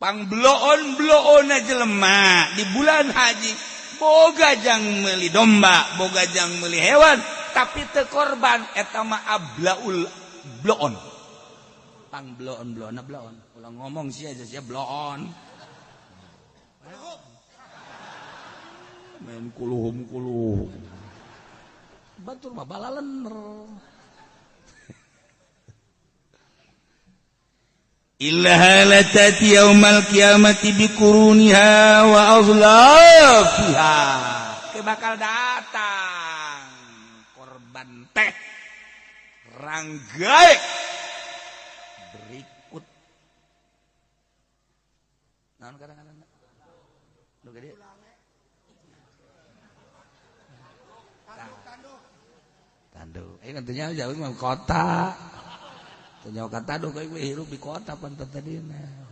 Pang bloon bloon jelema di bulan haji boga jang meuli domba, boga jang meuli hewan, tapi teu korban, eta mah ablaul bloon. Pang bloon bloon bloon. Ulah ngomong sia aja sia bloon. Main kuluhum kuluhum. Batur mah balalener. Illa latati yaumal qiyamati biquruniha wa azlafiha. Ke bakal datang korban teh ranggae berikut. Naon kadang-kadang nu gede. Tanduk. Eh nantinya jauh mah kota. Tanya kata dong, kayak hirup di kota pantat tadi.